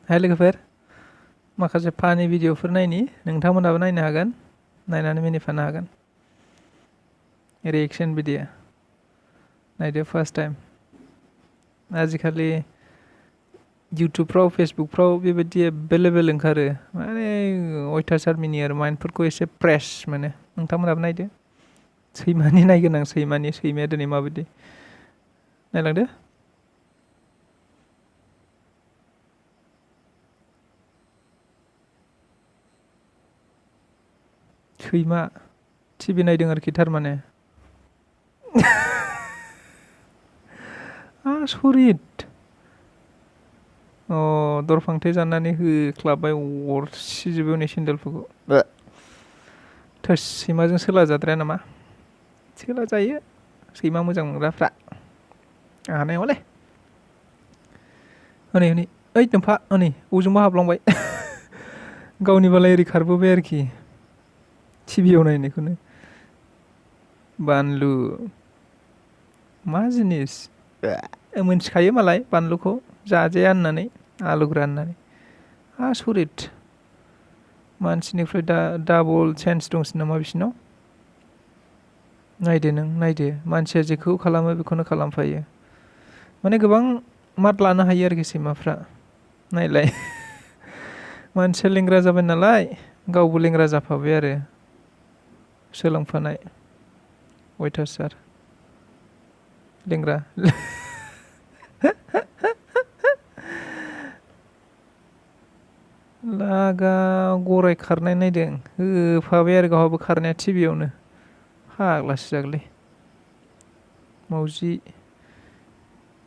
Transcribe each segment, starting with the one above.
हाय लोगोफोर माखासे फानि भिडिअफोर नायनि नोंथांमोनाबो नायनो हागोन नायनानै मिनिफानो हागोन रिएक्शन भिडिअ नायदो फार्स्ट टाइम आजिखालि इउटुबफ्राव फेसबुकफ्राव बेबायदि एभेलेबेल ओंखारो माने अयथासार मिनि आरो माइन्डफोरखौ एसे फ्रेश मोनो नोंथांमोनाबो नायदो सैमानि नायगोन आं सैमाया दिनै माबायदि नायलांदो सैमा टिभि नायदों आरोखि थारमाने आसरित दरफांथे जानानै होख्लाबबाय अरसिजोबो नै सेन्देलफोरखौ थोस सैमाजों सोला जाद्राया नामा सोला जायो सैमा मोजां मोनग्राफ्रा आंहा नायावलै हनै हनै ओइ नोमफा हनै बजोंबा हाबलांबाय गावनिबालाय ओरै खारबोबाय आरोखि टिभियाव नायनायखौनो बानलु मा जिनिस मोनथिखायो मालाय बानलुखौ जाजाया होननानै आलौग्रा होननानै आसरित मानसिनिफ्राय दा डाबल चान्स दंसै नामा बिसिनाव नायदो नों नायदो मानसिया जेखौ खालामो बेखौनो खालामफायो माने गोबां मात लानो हायो आरोखि सैमाफ्रा नायलाय मानसिया लेंग्रा जाबाय नालाय गावबो लेंग्रा जाफाबाय आरो सोलोंफानाय अयथासार लेंग्रा लागा गराय खारनाय नायदों होफाबाय आरो गावहाबो खारनाया टिभियावनो फाग्लासो जागोनलै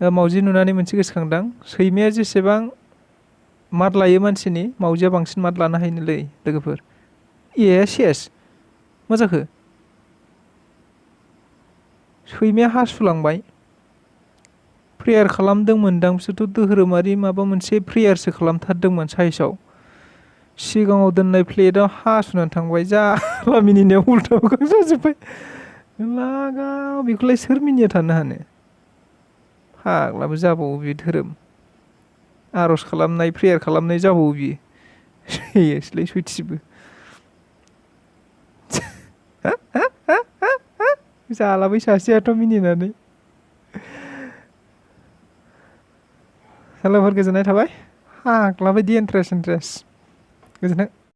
मावजि नुनानै मोनसे गोसोखांदां सैमाया जेसेबां मात लायो मानसिनि मावजिया बांसिन मात लानो हायोनोलै लोगोफोर सेस मा जाखो सैमाया हासुलांबाय प्रेयार खालामदोंमोनदां बिसोरथ' धोरोमारि माबा मोनसे प्रेयारसो खालामथारदोंमोन साइसआव सिगाङाव दोननाय प्लेटआव हासुनानै थांबाय जाला मिनिनायाव उल्था मोखां जाजोब्बाय लागाव बेखौलाय सोर मिनिया थानो हानो फाग्लाबो जाबावो बे धोरोम आर'ज खालामनाय प्रेयार खालामनाय जाबावो बियो सेसलै सयथिबो जालाबै सासेयाथ' मिनिनानै सालाफोर गोजोननाय थाबाय फाग्ला बायदि इन्ट्रेस्ट गोजोनथों